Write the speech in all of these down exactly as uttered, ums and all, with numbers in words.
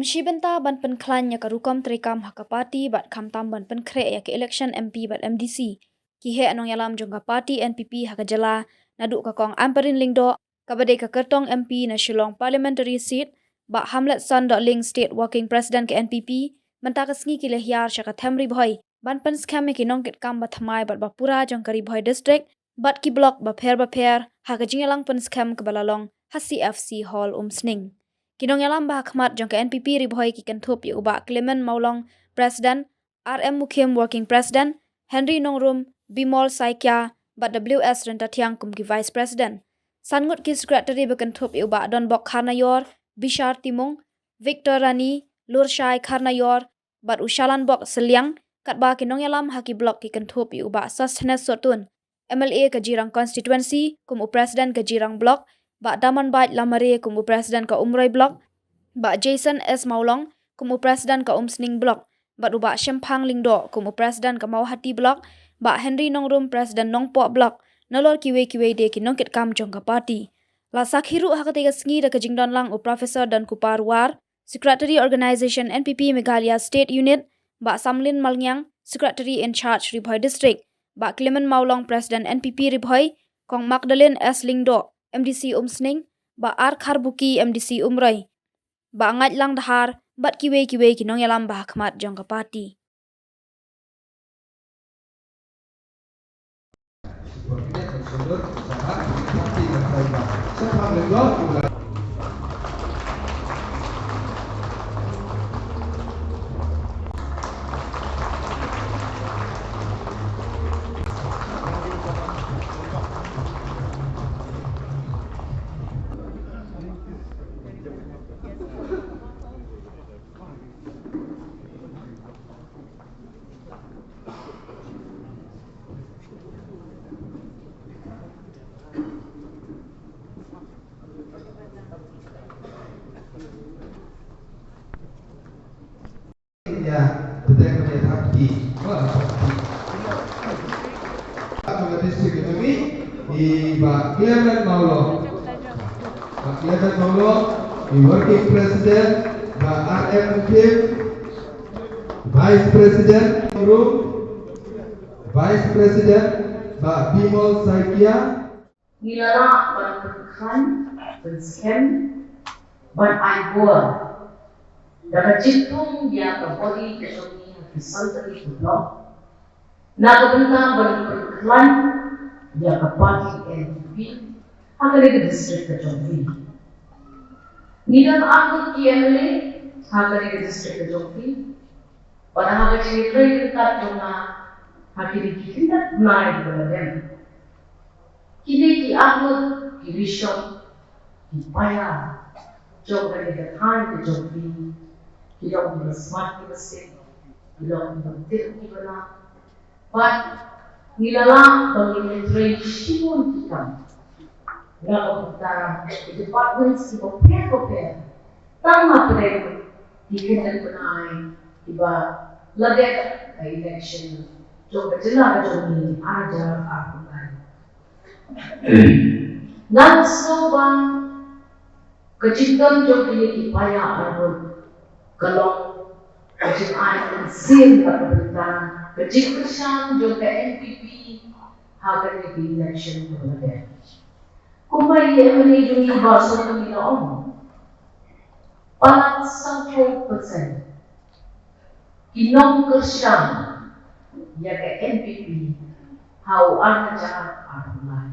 Ym shibynta ban pynkhlaiñ ïa ka rukom treikam ha ka party bad khamtam ban pynkhreh ïa ka election M P bad M D C, ki heh nongïalam jong ka party N P P ha ka jylla, naduh ka Kong Ampareen Lyngdoh, kaba dei ka kyrtong M P na Shillong Parliamentary Seat, Bah Hamletson Dohling, State Working President ka N P P, mynta ka sngi ki la hiar sha ka Them Ri Bhoi ban pynskhem ïa ki nongkitkam ba thymmai bad ba pura jong ka Ri Bhoi District bad ki block bapher bapher ha ka jingïalang pynskhem kaba la long ha C F C Hall Umsning. Ki nongïalam ba ha khmat jong ka N P P Ri Bhoi ki kynthup ïa u Bah Clement Mawlong, President, R M Mukhim, Working President, Henry Nongrum, Bimol Saikia bad W S Ryntathiang kum ki Vice President. San ngut ki Secretary ba kynthup ïa u Bah Donbok Kharnaior, Bishar Timung, Victor Rani, Lurshai Kharnaior bad u Shalanbok Sylliang, katba ki nongïalam ha ki block ki kynthup ïa u Bah Sosthenes Sohtun, M L A ka Jirang Constituency, kum u President ka Jirang Block, Bah Damanbait Lamare kum u President ka Umroi Block, Bah Jason S Mawlong kum u President ka Umsning Block, bad u Bah Shemphang Lyngdoh kum u President ka Mawhati Block, Bah Henry Nongrum, President Nongpoh Block, nalor kiwei kiwei de ki nongkitkam jong ka party. La sakhi ruh ha katei ka sngi da ka jingdon lang u Professor Donkupar War, Secretary Organisation N P P Meghalaya State Unit, Bah Samlin Malngiang, Secretary in Charge Ri Bhoi District, Bah Clement Mawlong, President N P P Ri Bhoi, Kong Magdalene S Lyngdoh, M D C Umsning, Bah R Kharbuki, M D C Umroi, Bah Ngaitlang Dhar bad kiwei kiwei ki nongïalam ba ha khmat jong ka party. Ïa, bteng bteng thap ki. Wah, thap ki. Jong ka district jong ngi, i Bah Clement Mawlong. Bah Clement Mawlong, i Working President, Bah R M Mukhim, Vice President, Vice President, Bah Bimol Saikia. Ngi la lah ban pynkhlaiñ, pynskhem, ban ai bor da ka jingthung ïa ka body ka jong ngi ha ki san tylli ki block, na ka bynta ban pynkhlaiñ ïa ka party N P P ha kane ka district ka jong ngi. Ngi don arngut ki M L A ha kane ka district ka jong ngi. Bad ha ka jingïatrei ryngkat jong nga ha kine ki khyndiat bnai kiba la dep, kine ki arngut ki bishop, ki paia jong kane ka thaiñ ka jong phi, ki long kiba smat kiba seng, ki long kiba tip kiba nang. Bad ngi la lah ban ïatrei shibun ki kam na ka bynta ki departments kiba pher bapher, tang na pdeng ki khyndiat bnai kiba la dep ka election jong ka jylla ka jong ngi ar hajar arphew lai. Nga sngew ba ka jingdon jong kine ki paia arngut ka long ka jingai mynsiem na ka bynta ka jingkyrshan jong ka N P P ha kane ka election kaba la dep. Kumba i M L A jong ngi Bah Sohtun i la ong, palat sawphew percent ki nongkyrshan ïa ka N P P ha u ar hajar arphew lai.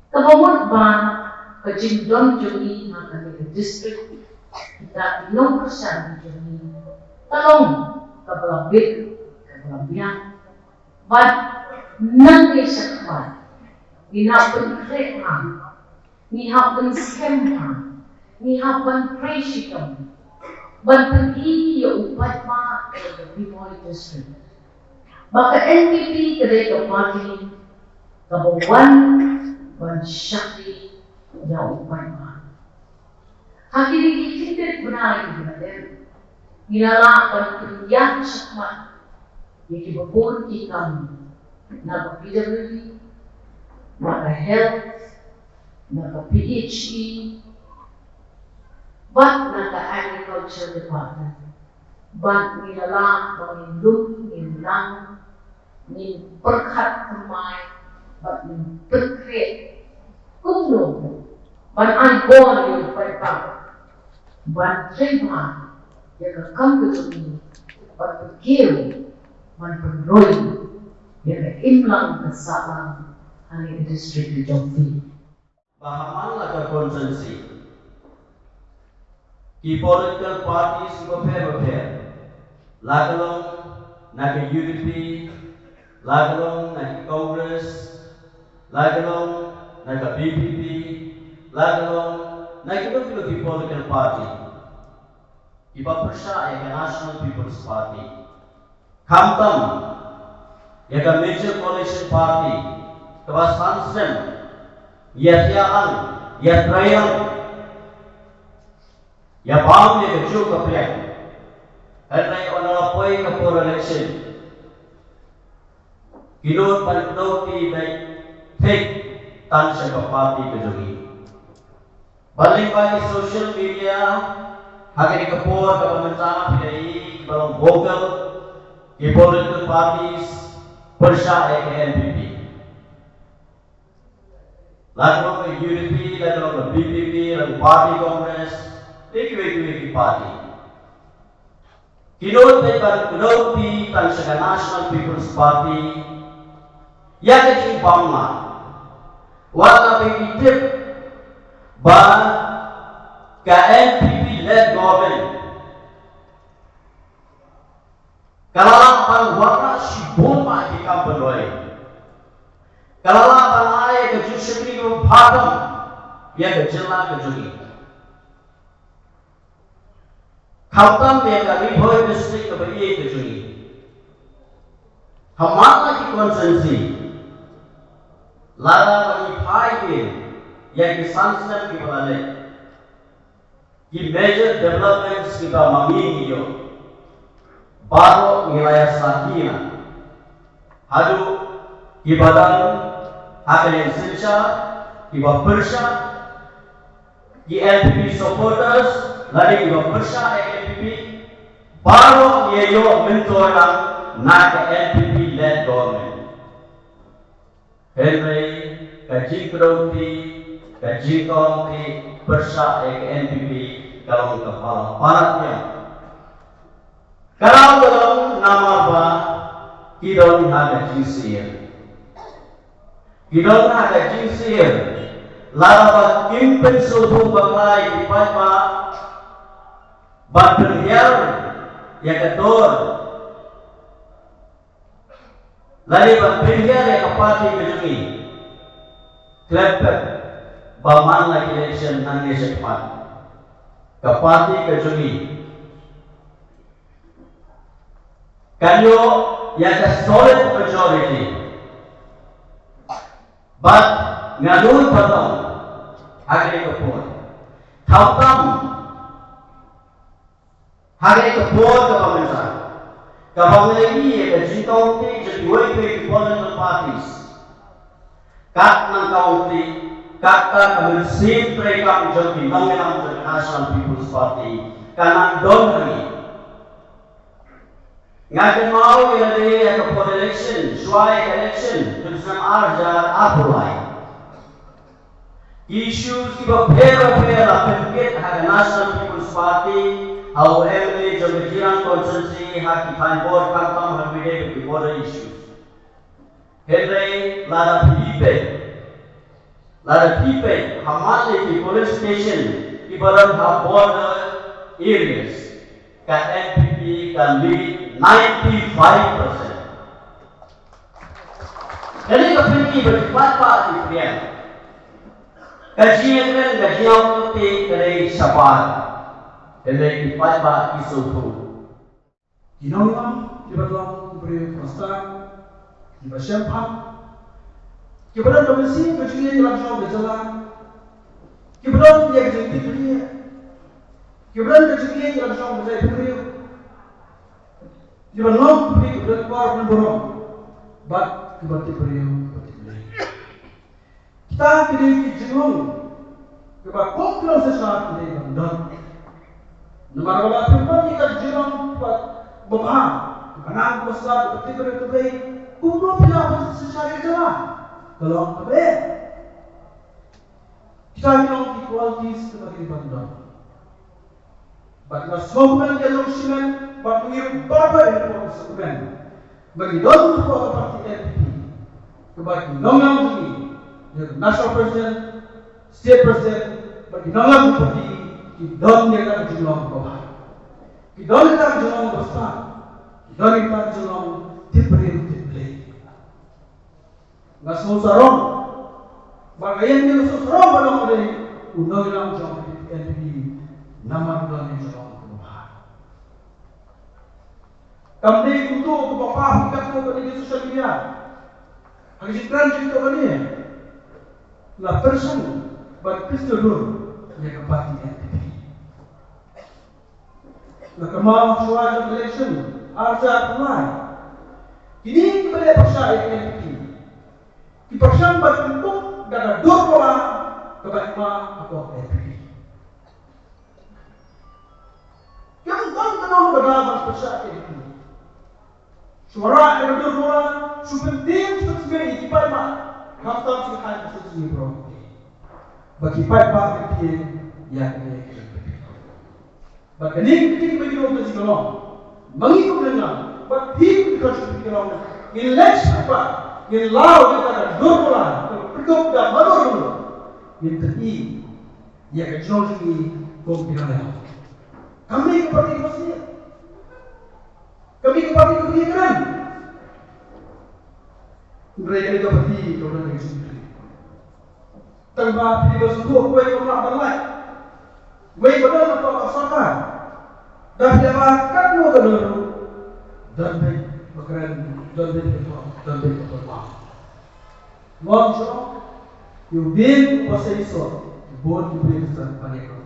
Kaba mut ba ka jingdon jong ngi ha kane ka district, kita ki nongkyrshan jong ngi, ka long kaba la bit, kaba la biang. Bad nangne shakhmat ngi hap pynkhreh bha, ngi hap pynskhem bha, ngi hap ban trei shitom ban pyni ïa u paidbah jong ka Ri Bhoi District ba ka N P P ka dei ka party kaba wan ban shakri ïa u paidbah. Ha kine ki khyndiat bnai kiba la dep, ngi la lah ban pynïaid shakhmat ïa kiba bun ki kam na ka P W D, na ka health, na ka P H E, Bad na ka Agriculture Department, bad ngi la lah ba ngin lum, ngin nang, ngin pyrkhat thymmai, bad ngin pynkhreh kumno ban ai bor ïa u paidbah, ban trei bha ïa ka kam ka jong ngi, ban pynkiew, ban pynroi ïa ka imlang ka sahlang ha kane ka district ka jong phi. Ba ha man la ka constituency, ki political parties bapher bapher, la ka long na ka U D P, la ka long na ka Congress, la ka long na ka P P P, la ka long na kino kino ki political party kiba pyrshah ïa ka National People's Party. Khamtam ïa ka Major Coalition Party, kaba san snem ïa thiah lang, ïa trei lang, ïa bam ïa kajuh ka pliang. Hynrei ynda la poi ka por election, ki nud ban kdew kti beit thik tang sha ka party ka jong ngi. Bad lyngba ki social media, ha kane ka por kaba mynta phi la ïohi kiba long vocal ki political parties pyrshah ïa ka N P P. La ka long ka U D P, la ka long ka P P P, la ka Party Congress, ne kiwei kiwei ki party. Ki nud beit ban kdew kti tang sha ka National People's Party ïa ka jingbam nga. Wat la phi tip ba ka N P P led government ka la lah ban wanrah shibun bha ki kam pynroi. Ka la lah ban ai ka jingshakri kaba bha tam ïa ka jylla ka jong ngi. Khamtam ïa ka Ri Bhoi District kaba ïeit ka jong ngi. Ha man la ki constituency, lada ba ngi phai ïa ki san snem kiba la leit, ki major developments kiba ma ngi ngi ïoh, baroh ngi la ïa sakhi na. Haduh kiba don ha ka liang synshar, kiba pyrshah, ki N P P supporters, lane kiba pyrshah ïa ka N P P, baroh ngi ïoh myntoi lang na ka N P P led government. Hynrei ka jingkdew kti, ka jingkdew kti pyrshah ïa ka N P P ka long kaba la palat ïa. Ka long, ka long namar ba ki don ha ka jingsyier. Ki don ha ka jingsyier. Lada ba kim pynsngewthuh bakla ïa ki paidbah, ban pynhiar ïa ka dor, lane ban pynhiar ïa ka party ka jong ngi, klet pep ba man la ki election nangne shakhmat, ka party ka jong ngi kan ïoh ïa ka solid majority. Bad nga nud ba tang ha kane ka por, khamtam ha kane ka por kaba mynta, kaba ngi ïohi ïa ka jingkdew kti jong kiwei kiwei ki political parties. Kat nang kdew kti, katta ka mynsiem treikam jong ki nongïalam jong ka National People's Party ka nang don ha ngi. Nga kynmaw ïa lade ïa ka por election, shuwa ïa ka election jong snem ar hajar arphew lai, issues kiba pher ba pher la pynkit ha ka National People's Party, ha u M L A jong ka Jirang constituency, ha ki thaiñ bor khamtam ha ki border issues. Hynrei lada phi peit, lada phi peit ha man la ki polling station kiba don ha border areas, ka N P P ka lead ninety-five percent. Kane ka pyni ba ki paidbah ki pdiang. Ka jingïakren, ka jingïakhun te ka dei shabar. Hynrei ki paidbah ki sngewthuh. Ki nongïalam kiba long ki briew kiba stad, kiba shemphang, kiba don ka mynsiem ka jingïeit ïa la ka jong ka jylla, kiba don ïa ka jingtip jingïeit, kiba don ka jingïeit ïa la ka jong ka jaitbynriew, kiba long ki briew kiba don ka por ka burom, bad kiba tip briew, kiba tip Blei. Kita ki dei ki jinglong kiba kum ki long shisha ki dei ban don. Namar ba la pynbna ïa ka jinglong ba bha, ba nang ba sat, ba tip ba rit, ba kumno phi lah ban synshar ïa ka jaka? Ka long kaba eh. Kita ki long ki qualities kiba ki ban don. Bad nga sngewkmen ïa ka long shimen, bad ngi baroh ngi sngewkmen ba ngi don hapoh ka party N P P, kaba ki nongïalam jong ngi, ïa ka National President, State President, bad ki nongïalam jong ka party, ki don ïa ka jinglong kaba bha. Ki don ïa ka jinglong ba sat. Ki don ïa ka jinglong tip briew tip Blei. Nga sngewsarong ba nga ïeng, nga sngewsarong ba long u dei u nongïalam jong ka N P P namar u don ïa ka jinglong kaba bha. Kam dei kumto kaba bha katto katne ka social media. Ha ka jingkren jong kane la pyrshang ban pynshong dur ïa ka party N P P. La kynmaw shuwa jong election ar hajar arphew lai. Kine kiba leh pyrshah ïa ka N P P ki pyrshang ban pynkup da ka dur palat kaba ima hapoh N P P. Kim don kano kano ka daw ban pyrshah ïa ka N P P. Shu wanrah ïa ka dur palat, shu pyntieng shu pynsmit ïa ki paidbah. Khamtam shu hai shu sngewbha ba ki paidbah ki tieng ïa kane. Bad kane ka dei kaba ki long ka jinglong. Ma ngi kum nongïalam bad phi ki constituency ki long, ngin leh shaphang, ngin law ïa ka dur palat kaba pynkup da mano mano. Ngin pyni ïa ka jong ngi kum ki nongïalam. Kam dei ka party kaba sniew. Kam dei ka party kaba ïa kren. Hynrei ka dei ka party kaba don ka jingkren. Tang ba phi ba sngewthuh, wei ba lah ban lait, wei ba don hapoh ka sorkar. Da phi ba katno katno ruh, don beit ba kren, don beit ba thoh, don beit ba thoh. Long shuh ïa u dieng ba shisha, bun ki briew ba shisha ban ïa ka